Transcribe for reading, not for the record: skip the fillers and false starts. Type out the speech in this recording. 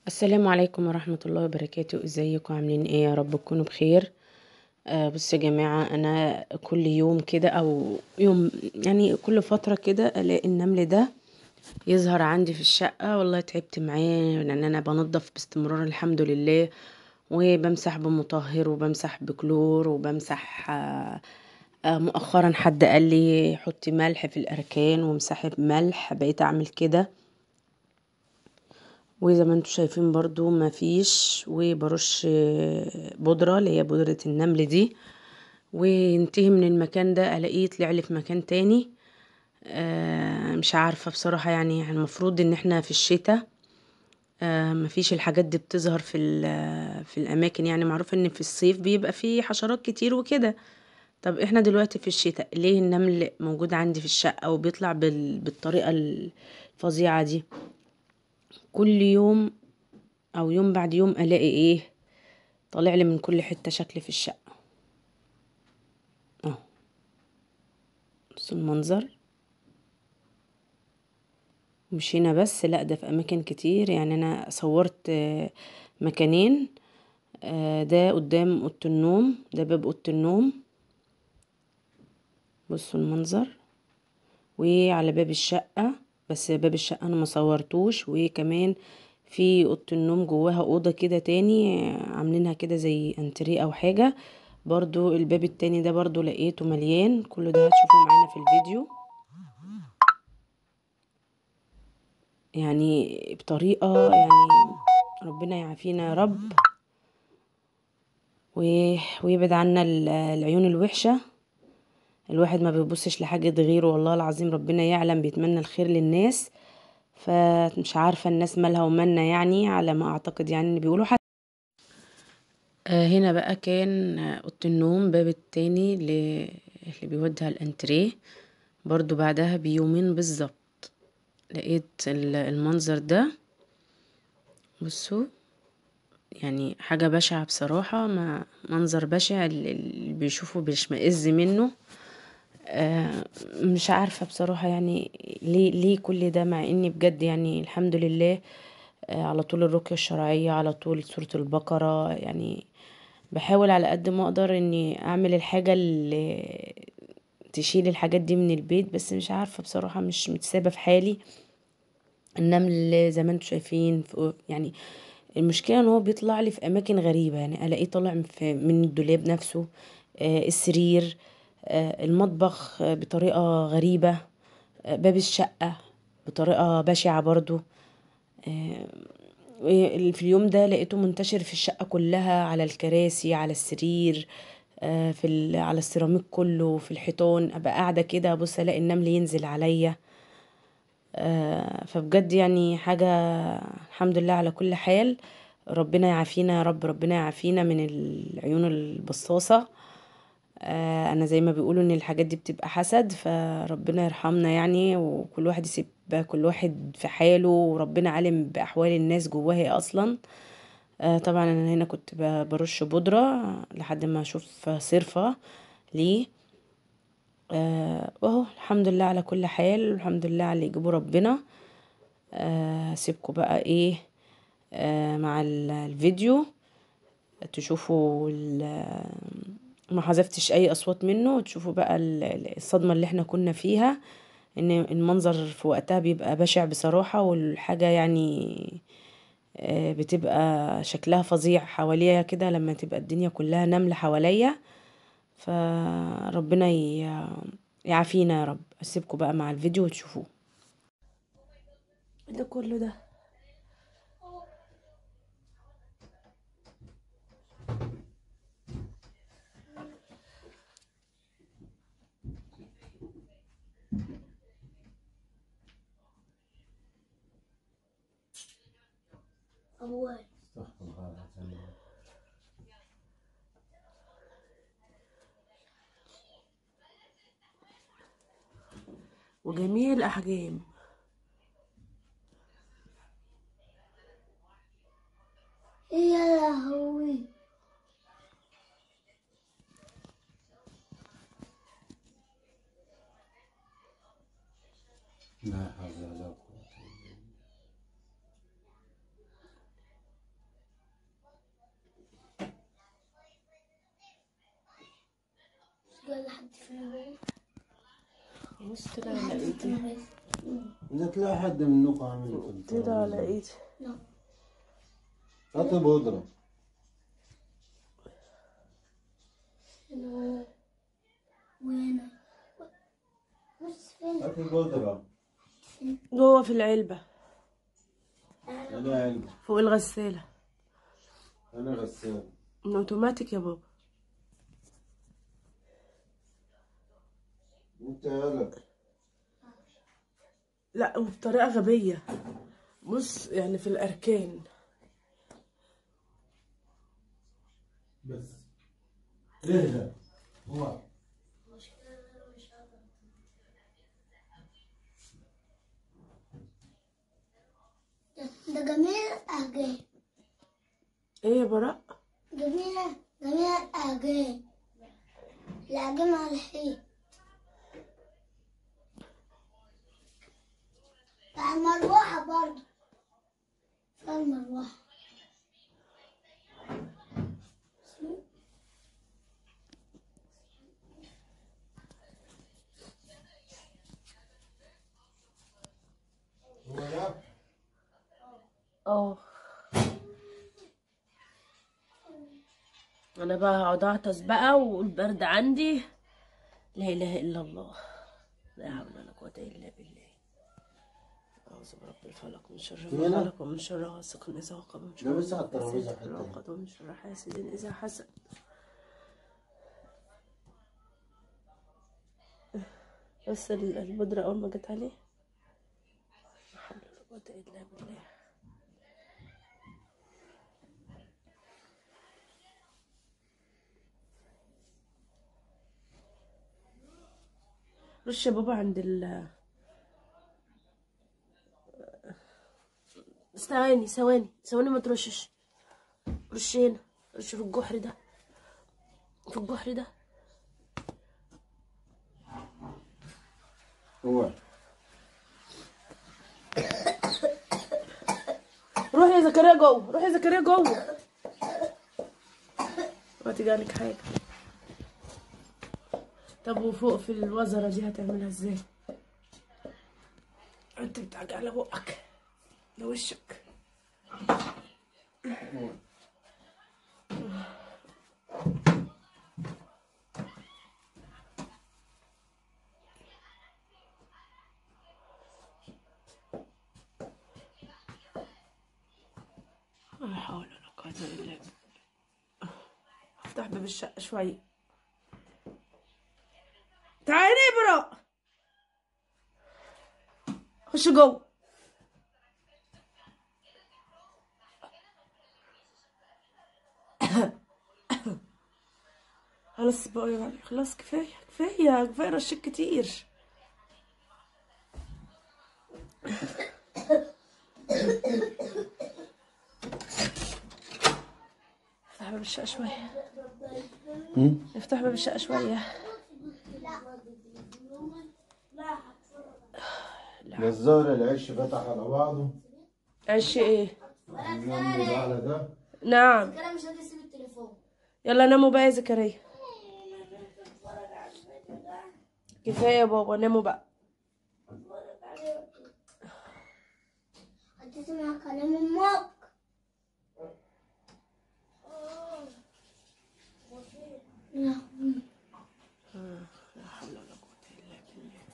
السلام عليكم ورحمة الله وبركاته. ازيكم عاملين ايه؟ يا رب تكونوا بخير. بصوا يا جماعة، انا كل يوم كده او يوم، يعني كل فترة كده الاقي النمل ده يظهر عندي في الشقة. والله تعبت معاه، لان انا بنظف باستمرار الحمد لله، وبمسح بمطهر وبمسح بكلور وبمسح، مؤخرا حد قال لي حطي ملح في الاركان وامسحي بملح، بقيت اعمل كده. وزي ما انتم شايفين برضو ما فيش، وبرش بودرة اللي هي بودرة النمل دي، وينتهي من المكان ده الاقيه طلع لي في مكان تاني. مش عارفة بصراحة، يعني المفروض ان احنا في الشتاء، مفيش الحاجات دي بتظهر في الاماكن، يعني معروف ان في الصيف بيبقى فيه حشرات كتير وكده. طب احنا دلوقتي في الشتاء، ليه النمل موجود عندي في الشقة وبيطلع بالطريقة الفظيعة دي؟ كل يوم او يوم بعد يوم الاقي ايه طالع لي من كل حتة شكل في الشقة. اهو بصوا المنظر، مش هنا بس، لا ده في اماكن كتير. يعني انا صورت مكانين، ده قدام اوضة النوم، ده باب اوضة النوم، بصوا المنظر، وعلى باب الشقة، بس باب الشقة انا ما صورتوش. وكمان في اوضة النوم جواها اوضة كده تاني عاملينها كده زي انتريه او حاجة، برضو الباب التاني ده برضو لقيته مليان. كل ده هتشوفوه معانا في الفيديو، يعني بطريقة يعني ربنا يعافينا يا رب ويبعد عنا العيون الوحشة. الواحد ما بيبصش لحاجة غيره، والله العظيم ربنا يعلم، بيتمنى الخير للناس. فمش عارفة الناس مالها ومالنا، يعني على ما اعتقد يعني ان بيقولوا حتى. هنا بقى كان اوضة النوم، باب التاني اللي بيودي على الانتريه، برضو بعدها بيومين بالظبط لقيت المنظر ده. بصوا يعني حاجة بشعة بصراحة، ما منظر بشع، اللي بيشوفه بيشمئز منه. مش عارفة بصراحة يعني ليه كل ده، مع اني بجد يعني الحمد لله، على طول الرقية الشرعية، على طول سورة البقرة، يعني بحاول على قد ما اقدر اني اعمل الحاجة اللي تشيل الحاجات دي من البيت، بس مش عارفة بصراحة، مش متسابة في حالي. النمل زي ما انتم شايفين، يعني المشكلة ان هو بيطلع لي في اماكن غريبة، يعني الاقيه طالع من الدولاب نفسه، السرير، المطبخ، بطريقة غريبة، باب الشقة بطريقة بشعة برضو. في اليوم ده لقيته منتشر في الشقة كلها، على الكراسي، على السرير، على السيراميك كله، في الحيطان. ابقى قاعدة كده ابص الاقي النمل ينزل عليا. فبجد يعني حاجة الحمد لله على كل حال، ربنا يعافينا يا رب، ربنا يعافينا من العيون البصاصة. انا زي ما بيقولوا ان الحاجات دي بتبقى حسد، فربنا يرحمنا يعني، وكل واحد يسيب كل واحد في حاله، وربنا عالم باحوال الناس جواها اصلا. طبعا انا هنا كنت برش بودرة لحد ما اشوف صرفة ليه. واهو الحمد لله على كل حال، والحمد لله على اللي يجيبه ربنا. هسيبكم بقى ايه، مع الفيديو تشوفوا ما حذفتش اي اصوات منه، وتشوفوا بقى الصدمة اللي احنا كنا فيها، ان المنظر في وقتها بيبقى بشع بصراحة، والحاجة يعني بتبقى شكلها فظيع حواليها كده لما تبقى الدنيا كلها نمل حواليا. فربنا يعافينا يا رب. اسيبكم بقى مع الفيديو وتشوفوه. ده كله ده وجميع الأحجام. يا لهوي، لا حول ولا قوة. ولا حد فينا. بص طلع على ايدي. إذا طلع حد منكم عامل طلع على ايدي. لا هات بودرة. وين؟ بص فين؟ هات البودرة. جوه في العلبة. أنا علبة. فوق الغسالة. أنا غسالة. اوتوماتيك يا بابا. انت يلا. لا وبطريقة غبية. بص يعني في الأركان. بس ليه ده؟ هو ده جميل الأعجاب. ايه يا براء؟ جميلة جميلة الأعجاب. الأعجاب على الحيط. المروحة برضه. المروحة. هو ده؟ اه انا بقى هقعد اعطس بقى والبرد عندي. لا اله الا الله، لا حول ولا قوة الا بالله. اعوذ برب الفلق من شر ما خلق ومن شر غاسق اذا وقب ومن شر العقد ومن شر حاسد اذا حسد. بس البودرة اول ما جت عليه. لا حول ولا قوة الا بالله. رش يا بابا عند ال ثواني ثواني ثواني، ما ترشش. رش هنا، رش في الجحر ده، في الجحر ده. هو روح يا زكريا جوه، روح يا زكريا جوه، ما تجالك حاجة. طب وفوق في الوزره دي هتعملها ازاي؟ انت بتعجق على بقك ده وشك. لا حول ولا قوة الا بالله. افتح باب الشقة شوية. تعالي يا براء، خش جوه. خلاص بقى يا علي، خلاص كفاية كفاية كفاية، رشيت كتير. افتح باب الشقة شوية، افتح باب الشقة شوية. ده الظاهر العش فتح على بعضه. عش ايه؟ النمل على ده. نعم. زكريا مش راضي يسيب التليفون. يلا ناموا بقى يا زكريا. كفاية يا بابا، ناموا بقى. هتسمع كلام امك. لا لا حول ولا قوة إلا بالله.